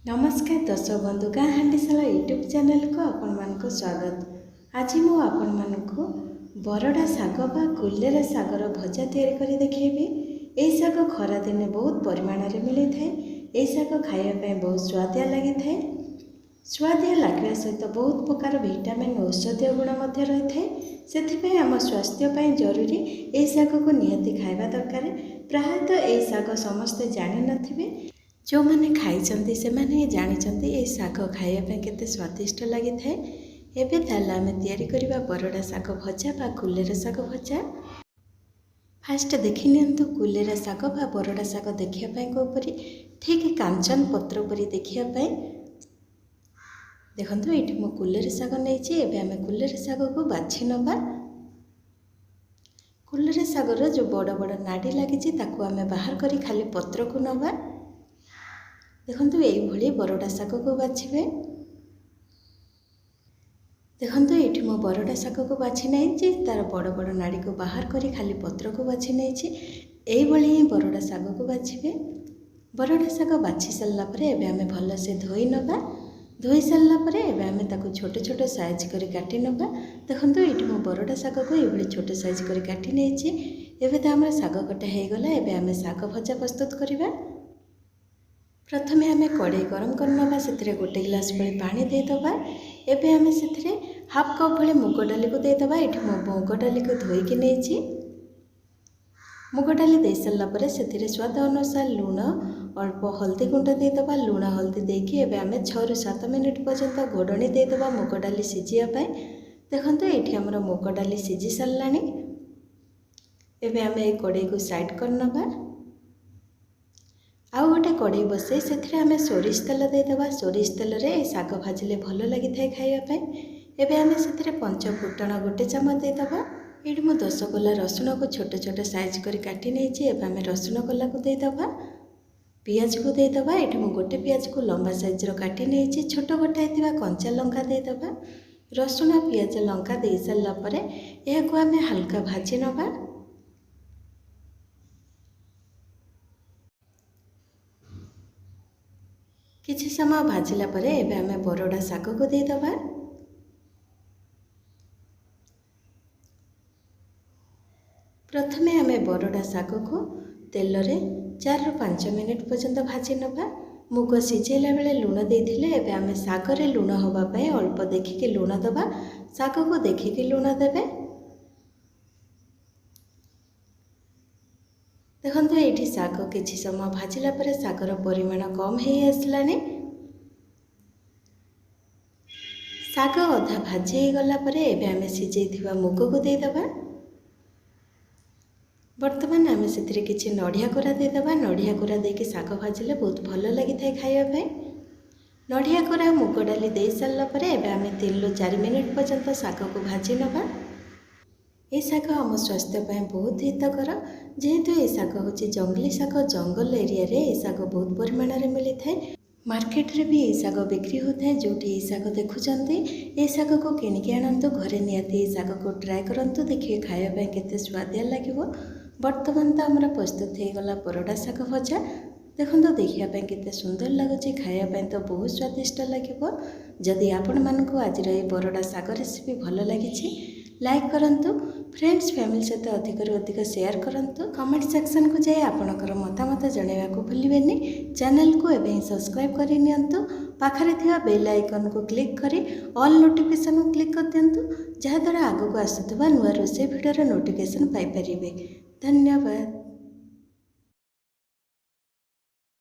ନମସ୍କାର ଦର୍ଶକ ବନ୍ଧୁ, ଗାଁ ହାଣ୍ଡିଶାଳ ୟୁଟ୍ୟୁବ୍ ଚ୍ୟାନେଲକୁ ଆପଣମାନଙ୍କୁ ସ୍ୱାଗତ। ଆଜି ମୁଁ ଆପଣମାନଙ୍କୁ ବରଡ଼ା ଶାଗ ବା କୁଲେରା ଶାଗର ଭଜା ତିଆରି କରି ଦେଖାଇବି। ଏହି ଶାଗ ଖରାଦିନେ ବହୁତ ପରିମାଣରେ ମିଳିଥାଏ। ଏହି ଶାଗ ଖାଇବା ପାଇଁ ବହୁତ ସୁଆଦିଆ ଲାଗିଥାଏ। ସୁଆଦିଆ ଲାଗିବା ସହିତ ବହୁତ ପ୍ରକାର ଭିଟାମିନ୍, ଔଷଧୀୟ ଗୁଣ ମଧ୍ୟ ରହିଥାଏ। ସେଥିପାଇଁ ଆମ ସ୍ୱାସ୍ଥ୍ୟ ପାଇଁ ଜରୁରୀ, ଏହି ଶାଗକୁ ନିହାତି ଖାଇବା ଦରକାର। ପ୍ରାୟତଃ ଏହି ଶାଗ ସମସ୍ତେ ଜାଣିନଥିବେ। ଯେଉଁମାନେ ଖାଇଛନ୍ତି ସେମାନେ ହିଁ ଜାଣିଛନ୍ତି ଏହି ଶାଗ ଖାଇବା ପାଇଁ କେତେ ସ୍ୱାଦିଷ୍ଟ ଲାଗିଥାଏ। ଏବେ ତାହେଲେ ଆମେ ତିଆରି କରିବା ବରଡ଼ା ଶାଗ ଭଜା ବା କୁଲେରା ଶାଗ ଭଜା। ଫାଷ୍ଟ ଦେଖି ନିଅନ୍ତୁ, କୁଲେରା ଶାଗ ବା ବରଡ଼ା ଶାଗ ଦେଖିବା ପାଇଁ କେଉଁପରି। ଠିକ୍ କାଞ୍ଚନ ପତ୍ର ପରି ଦେଖିବା ପାଇଁ। ଦେଖନ୍ତୁ, ଏଇଠି ମୁଁ କୁଲେରା ଶାଗ ନେଇଛି। ଏବେ ଆମେ କୁଲେରା ଶାଗକୁ ବାଛି ନେବା। କୁଲେରା ଶାଗର ଯେଉଁ ବଡ଼ ବଡ଼ ନାଡ଼ି ଲାଗିଛି, ତାକୁ ଆମେ ବାହାର କରି ଖାଲି ପତ୍ରକୁ ନେବା। ଦେଖନ୍ତୁ, ଏଇଭଳି ବରଡ଼ା ଶାଗକୁ ବାଛିବେ। ଦେଖନ୍ତୁ, ଏଇଠି ମୁଁ ବରଡ଼ା ଶାଗକୁ ବାଛି ନେଇଛି। ତା'ର ବଡ଼ ବଡ଼ ନାଡ଼ିକୁ ବାହାର କରି ଖାଲି ପତ୍ରକୁ ବାଛି ନେଇଛି। ଏଇଭଳି ହିଁ ବରଡ଼ା ଶାଗକୁ ବାଛିବେ। ବରଡ଼ା ଶାଗ ବାଛି ସାରିଲା ପରେ ଏବେ ଆମେ ଭଲସେ ଧୋଇ ନେବା। ଧୋଇ ସାରିଲା ପରେ ଏବେ ଆମେ ତାକୁ ଛୋଟ ଛୋଟ ସାଇଜ୍ କରି କାଟି ନେବା। ଦେଖନ୍ତୁ, ଏଇଠି ମୁଁ ବରଡ଼ା ଶାଗକୁ ଏଇଭଳି ଛୋଟ ସାଇଜ୍ କରି କାଟି ନେଇଛି। ଏବେ ତ ଆମର ଶାଗ କଟା ହେଇଗଲା। ଏବେ ଆମେ ଶାଗ ଭଜା ପ୍ରସ୍ତୁତ କରିବା। ପ୍ରଥମେ ଆମେ କଡ଼େଇ ଗରମ କରିନେବା। ସେଥିରେ 1 ଗ୍ଲାସ୍ ଭଳି ପାଣି ଦେଇଦେବା। ଏବେ ଆମେ ସେଥିରେ ହାଫ୍ କପ୍ ଭଳି ମୁଗ ଡାଲିକୁ ଦେଇଦେବା। ଏଠି ମୁଁ ମୁଗ ଡାଲିକୁ ଧୋଇକି ନେଇଛି। ମୁଗ ଡାଲି ଦେଇସାରିଲା ପରେ ସେଥିରେ ସ୍ୱାଦ ଅନୁସାର ଲୁଣ, ଅଳ୍ପ ହଳଦୀ ଗୁଣ୍ଡ ଦେଇଦେବା। ଲୁଣ ହଳଦୀ ଦେଇକି ଏବେ ଆମେ 6ରୁ 7 ମିନିଟ୍ ପର୍ଯ୍ୟନ୍ତ ଘୋଡ଼ଣୀ ଦେଇଦେବା ମୁଗ ଡାଲି ସିଝିବା ପାଇଁ। ଦେଖନ୍ତୁ, ଏଇଠି ଆମର ମୁଗ ଡାଲି ସିଝି ସାରିଲାଣି। ଏବେ ଆମେ ଏଇ କଡ଼େଇକୁ ସାଇଡ଼୍ କରିନେବା। ଆଉ ଗୋଟେ କଡ଼େଇ ବସାଇ ସେଥିରେ ଆମେ ସୋରିଷ ତେଲ ଦେଇଦେବା। ସୋରିଷ ତେଲରେ ଏ ଶାଗ ଭାଜିଲେ ଭଲ ଲାଗିଥାଏ ଖାଇବା ପାଇଁ। ଏବେ ଆମେ ସେଥିରେ ପଞ୍ଚ ଫୁଟଣ 1 ଚାମଚ ଦେଇଦେବା। ଏଇଠି ମୁଁ 10 କୋଲା ରସୁଣକୁ ଛୋଟ ଛୋଟ ସାଇଜ୍ କରି କାଟି ନେଇଛି। ଏବେ ଆମେ ରସୁଣ କୋଲାକୁ ଦେଇଦେବା। ପିଆଜକୁ ଦେଇଦେବା। ଏଇଠି ମୁଁ ଗୋଟେ ପିଆଜକୁ ଲମ୍ବା ସାଇଜ୍ର କାଟି ନେଇଛି। ଛୋଟ କଟା ହେଇଥିବା କଞ୍ଚା ଲଙ୍କା ଦେଇଦେବା। ରସୁଣ, ପିଆଜ, ଲଙ୍କା ଦେଇସାରିଲା ପରେ ଏହାକୁ ଆମେ ହାଲକା ଭାଜି ନେବା। କିଛି ସମୟ ଭାଜିଲା ପରେ ଏବେ ଆମେ ବରଡ଼ା ଶାଗକୁ ଦେଇଦେବା। ପ୍ରଥମେ ଆମେ ବରଡ଼ା ଶାଗକୁ ତେଲରେ 4ରୁ 5 ମିନିଟ୍ ପର୍ଯ୍ୟନ୍ତ ଭାଜି ନେବା। ମୁଗ ସିଝେଇଲା ବେଳେ ଲୁଣ ଦେଇଥିଲେ। ଏବେ ଆମେ ଶାଗରେ ଲୁଣ ହେବା ପାଇଁ ଅଳ୍ପ ଦେଖିକି ଲୁଣ ଦେବା। ଶାଗକୁ ଦେଖିକି ଲୁଣ ଦେବେ। ଦେଖନ୍ତୁ, ଏଇଠି ଶାଗ କିଛି ସମୟ ଭାଜିଲା ପରେ ଶାଗର ପରିମାଣ କମ୍ ହେଇ ଆସିଲାଣି। ଶାଗ ଅଧା ଭାଜି ହେଇଗଲା ପରେ ଏବେ ଆମେ ସିଝେଇଥିବା ମୁଗକୁ ଦେଇଦେବା। ବର୍ତ୍ତମାନ ଆମେ ସେଥିରେ କିଛି ନଡ଼ିଆ କୋରା ଦେଇଦେବା। ନଡ଼ିଆ କୋରା ଦେଇକି ଶାଗ ଭାଜିଲେ ବହୁତ ଭଲ ଲାଗିଥାଏ ଖାଇବା ପାଇଁ। ନଡ଼ିଆ କୋରା, ମୁଗ ଡାଲି ଦେଇସାରିଲା ପରେ ଏବେ ଆମେ 3ରୁ 4 ମିନିଟ୍ ପର୍ଯ୍ୟନ୍ତ ଶାଗକୁ ଭାଜି ନେବା। ଏ ଶାଗ ଆମ ସ୍ୱାସ୍ଥ୍ୟ ପାଇଁ ବହୁତ ହିତକର। ଯେହେତୁ ଏ ଶାଗ ହେଉଛି ଜଙ୍ଗଲି ଶାଗ, ଜଙ୍ଗଲ ଏରିଆରେ ଏ ଶାଗ ବହୁତ ପରିମାଣରେ ମିଳିଥାଏ। ମାର୍କେଟରେ ବି ଏହି ଶାଗ ବିକ୍ରି ହେଉଥାଏ। ଯେଉଁଠି ଏହି ଶାଗ ଦେଖୁଛନ୍ତି, ଏ ଶାଗକୁ କିଣିକି ଆଣନ୍ତୁ। ଘରେ ନିହାତି ଏହି ଶାଗକୁ ଟ୍ରାଏ କରନ୍ତୁ, ଦେଖିବେ ଖାଇବା ପାଇଁ କେତେ ସୁଆଦିଆ ଲାଗିବ। ବର୍ତ୍ତମାନ ତ ଆମର ପ୍ରସ୍ତୁତ ହେଇଗଲା ବରଡ଼ା ଶାଗ ଭଜା। ଦେଖନ୍ତୁ, ଦେଖିବା ପାଇଁ କେତେ ସୁନ୍ଦର ଲାଗୁଛି। ଖାଇବା ପାଇଁ ତ ବହୁତ ସ୍ୱାଦିଷ୍ଟ ଲାଗିବ। ଯଦି ଆପଣମାନଙ୍କୁ ଆଜିର ଏହି ବରଡ଼ା ଶାଗ ରେସିପି ଭଲ ଲାଗିଛି, ଲାଇକ୍ କରନ୍ତୁ। ଫ୍ରେଣ୍ଡସ୍, ଫ୍ୟାମିଲି ସହିତ ଅଧିକରୁ ଅଧିକ ସେୟାର କରନ୍ତୁ। କମେଣ୍ଟ ସେକ୍ସନକୁ ଯାଇ ଆପଣଙ୍କର ମତାମତ ଜଣାଇବାକୁ ଭୁଲିବେନି। ଚ୍ୟାନେଲକୁ ଏବେ ହିଁ ସବସ୍କ୍ରାଇବ୍ କରି ନିଅନ୍ତୁ। ପାଖରେ ଥିବା ବେଲ୍ ଆଇକନ୍କୁ କ୍ଲିକ୍ କରି ଅଲ୍ ନୋଟିଫିକେସନ୍କୁ କ୍ଲିକ୍ କରିଦିଅନ୍ତୁ, ଯାହାଦ୍ୱାରା ଆଗକୁ ଆସୁଥିବା ନୂଆ ରୋଷେଇ ଭିଡ଼ିଓର ନୋଟିଫିକେସନ୍ ପାଇପାରିବେ। ଧନ୍ୟବାଦ।